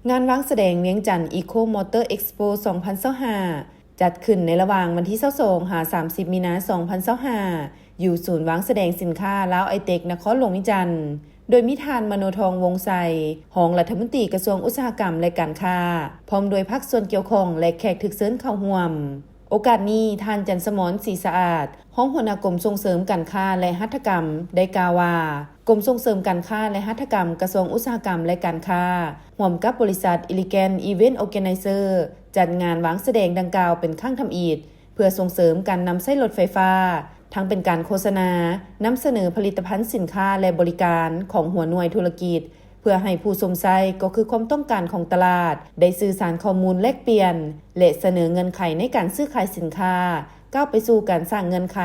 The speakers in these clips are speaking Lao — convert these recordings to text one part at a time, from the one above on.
ງານວາງສະແດງວຽງຈັນ Eco Motor Expo ສອງພັນຊາວຫ້າ ຈັດຂຶ້ນໃນລະຫວ່າງວັນທີຊາວສອງ ຫາ ສາມສິບ ມີນາ ສອງພັນຊາວຫ້າ ຢູ່ສູນວາງສະແດງສິນຄ້າລາວໄອເຕັກ ນະຄອນຫຼວງວຽງຈັນ ໂດຍມີທ່ານ ມະໂນທອງ ວົງໄຊ ຮອງລັດຖະມົນຕີກະຊວງອຸດສາຫະກຳ ແລະ ການຄ້າ ພ້ອມດ້ວຍພາກສ່ວນກ່ຽວຂ້ອງ ແລະ ແຂກຖືກເຊີນເຂົ້າຮ່ວມ. ໂອກາດນີ້, ທ່ານ ຈັນສະໝອນ ສີສະອາດ ຮອງຫົວໜ້າກົມສົ່ງເສີມການຄ້າ ແລະ ຫັດຖະກຳ ໄດ້ກ່າວວ່າ ກົມສົ່ງເສີມການຄ້າ ແລະ ຫັດຖະກຳ ກະຊວງອຸດສາຫະກຳ ແລະ ການຄ້າ ຮ່ວມກັບບໍລິສັດ Elegant Event Organizer ຈັດງານວາງສະແດງດັ່ງກ່າວເປັນຄັ້ງທຳອິດ ເພື່ອສົ່ງເສີມການນຳໃຊ້ລົດໄຟຟ້າ, ທັງເປັນການໂຄສະນາ, ນຳສະເໜີຜະລິດຕະພັນສິນຄ້າ ແລະ ບໍລິການຂອງຫົວໜ່ວຍທຸລະກິດ ເພື່ອໃຫ້ຜູ້ຊົມໃຊ້ ກໍຄືຄວາມຕ້ອງການຂອງຕະຫຼາດ ໄດ້ສື່ສານຂໍ້ມູນແລກປ່ຽນ ແລະ ສະເໜີເງື່ອນໄຂໃນການຊື້ຂາຍສິນຄ້າ, ກ້າວໄປສູ່ການສ້າງເງື່ອນໄຂ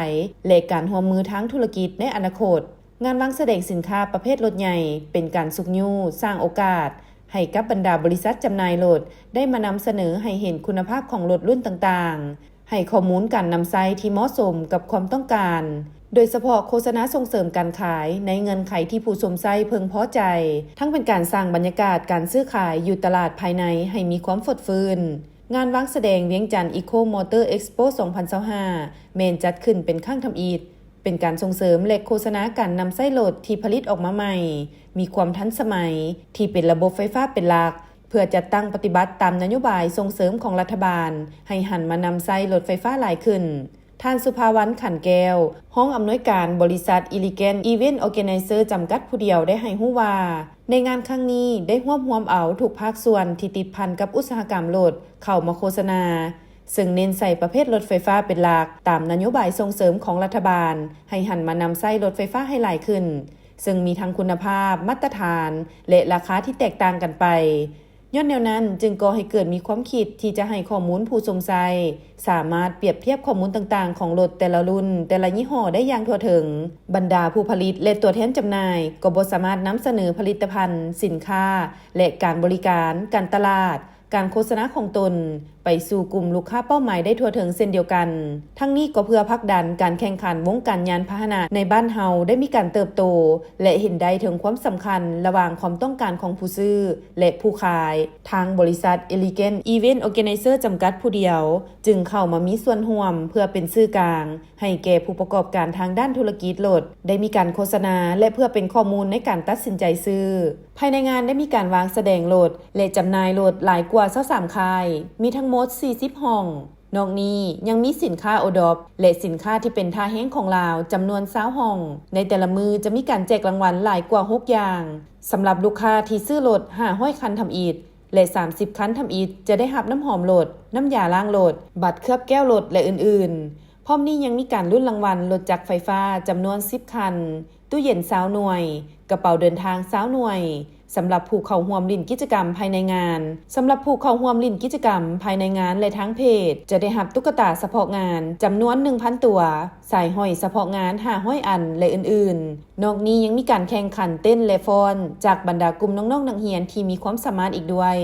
ແລະ ການຮ່ວມມືທາງທຸລະກິດໃນອະນາຄົດ. ງານວາງສະແດງສິນຄ້າປະເພດລົດໃຫຍ່ ເປັນການຊຸກຍູ້ສ້າງໂອກາດໃຫ້ກັບບັນດາບໍລິສັດຈຳໜ່າຍລົດ ໄດ້ມານຳສະເໜີໃຫ້ເຫັນຄຸນນະພາບຂອງລົດລຸ້ນຕ່າງໆ, ໃຫ້ຂໍ້ມູນການນຳໃຊ້ທີ່ເໝາະສົມກັບຄວາມຕ້ອງການ, ໂດຍສະເພາະໂຄສະນາສົ່ງເສີມການຂາຍໃນເງື່ອນໄຂທີ່ຜູ້ຊົມໃຊ້ເພິ່ງພໍໃຈ, ທັງເປັນການສ້າງບັນຍາກາດການຊື້ຂາຍຢູ່ຕະຫຼາດພາຍໃນໃຫ້ມີຄວາມຟົດຟື້ນ. ງານວາງສະແດງວຽງຈັນ Eco Motor Expo ສອງພັນຊາວຫ້າ ແມ່ນຈັດຂຶ້ນເປັນຄັ້ງທຳອິດ, ເປັນການສົ່ງເສີມ ແລະ ໂຄສະນາການນຳໃຊ້ລົດທີ່ຜະລິດອອກມາໃໝ່, ມີຄວາມທັນສະໄໝ, ທີ່ເປັນລະບົບໄຟຟ້າເປັນຫຼັກ, ເພື່ອຈັດຕັ້ງປະຕິບັດຕາມນະໂຍບາຍສົ່ງເສີມຂອງລັດຖະບານ ໃຫ້ຫັນມານຳໃຊ້ລົດໄຟຟ້າຫຼາຍຂຶ້ນ. ທ່ານ ສຸພາວັນ ຂັນແກ້ວ ຮອງອຳນວຍການບໍລິສັດ Elegant Event Organizer ຈຳກັດຜູ້ດຽວ ໄດ້ໃຫ້ຮູ້ວ່າ ໃນງານຄັ້ງນີ້ໄດ້ຮວບຮວມເອົາທຸກພາກສ່ວນທີ່ຕິດພັນກັບອຸດສາຫະກຳລົດເຂົ້າມາໂຄສະນາ, ເຊິ່ງເນັ້ນໃສ່ປະເພດລົດໄຟຟ້າເປັນຫຼັກ, ຕາມນະໂຍບາຍສົ່ງເສີມຂອງລັດຖະບານ ໃຫ້ຫັນມານຳໃຊ້ລົດໄຟຟ້າໃຫ້ຫຼາຍຂຶ້ນ, ເຊິ່ງມີທັງຄຸນນະພາບ, ມາດຕະຖານ ແລະ ລາຄາທີ່ແຕກຕ່າງກັນໄປ. ຍ້ອນແນວນັ້ນ, ຈຶ່ງກໍ່ໃຫ້ເກີດມີຄວາມຄິດທີ່ຈະໃຫ້ຂໍ້ມູນຜູ້ຊົມໃຊ້ ສາມາດປຽບທຽບຂໍ້ມູນຕ່າງໆຂອງລົດແຕ່ລະລຸ້ນ, ແຕ່ລະຍີ່ຫໍ້ໄດ້ຢ່າງທົ່ວເຖິງ. ບັນດາຜູ້ຜະລິດ ແລະ ຕົວແທນຈຳໜ່າຍ ກໍບໍ່ສາມາດນຳສະເໜີຜະລິດຕະພັນ, ສິນຄ້າ ແລະ ການບໍລິການ, ການຕະຫຼາດ, ການໂຄສະນາຂອງຕົນ ໄປສູ່ກຸ່ມລູກຄ້າເປົ້າໝາຍໄດ້ທົ່ວເຖິງເຊັ່ນດຽວກັນ. ທັງນີ້ກໍເພື່ອຜັກດັນການແຂ່ງຂັນວົງການຍານພາຫະນະໃນບ້ານເຮົາໄດ້ມີການເຕີບໂຕ ແລະ ເຫັນໄດ້ເຖິງຄວາມສຳຄັນລະຫວ່າງຄວາມຕ້ອງການຂອງຜູ້ຊື້ ແລະ ຜູ້ຂາຍ. ທາງບໍລິສັດ Elegant Event Organizer ຈຳກັດຜູ້ດຽວ ຈຶ່ງເຂົ້າມາມີສ່ວນຮ່ວມເພື່ອເປັນສື່ກາງ ໃຫ້ແກ່ຜູ້ປະກອບການທາງດ້ານທຸລະກິດລົດ ໄດ້ມີການໂຄສະນາ ແລະ ເພື່ອເປັນຂໍ້ມູນໃນການຕັດສິນໃຈຊື້. ພາຍໃນງານໄດ້ມີການວາງສະແດງລົດ ແລະ ຈຳໜ່າຍລົດຫຼາຍກວ່າຊາວສາມຄ້າຍ, ມີທັງໝົດສີ່ສິບຫ້ອງ. ນອກນີ້ຍັງມີສິນຄ້າໂອດອບ ແລະ ສິນຄ້າທີ່ເປັນທ່າແຮງຂອງລາວຈຳນວນຊາວຫ້ອງ. ໃນແຕ່ລະມື້ຈະມີການແຈກລາງວັນຫຼາຍກວ່າຫົກຢ່າງ. ສຳລັບລູກຄ້າທີ່ຊື້ລົດຫ້າຮ້ອຍຄັນທຳອິດ ແລະ ສາມສິບຄັນທຳອິດ ຈະໄດ້ຮັບນ້ຳຫອມລົດ, ນ້ຳຢາລ້າງລົດ, ບັດເຄືອບແກ້ວລົດ ແລະ ອື່ນໆ. ພ້ອມນີ້ຍັງມີການລຸ້ນລາງວັນລົດຈັກໄຟຟ້າຈຳນວນສິບຄັນ, ຕູ້ເຢັນຊາວໜ່ວຍ, ກະເປົາເດີນທາງຊາວໜ່ວຍ, ສຳລັບຜູ້ເຂົ້າຮ່ວມຫຼິ້ນກິດຈະກຳພາຍໃນງານ. ສຳລັບຜູ້ເຂົ້າຮ່ວມຫຼິ້ນກິດຈະກຳພາຍໃນງານ ແລະ ທາງເພຈ ຈະໄດ້ຮັບຕຸກກະຕາສະເພາະງານຈຳນວນໜຶ່ງພັນຕົວ, ສາຍຫ້ອຍສະເພາະງານຫ້າຮ້ອຍອັນ ແລະ ອື່ນໆ. ນອກນີ້ຍັງມີການແຂ່ງຂັນເຕັ້ນ ແລະ ຟ້ອນຈາກບັນດາກຸ່ມນ້ອງໆນັກຮຽນທີ່ມີຄວາມສາມາດອີກດ້ວຍ.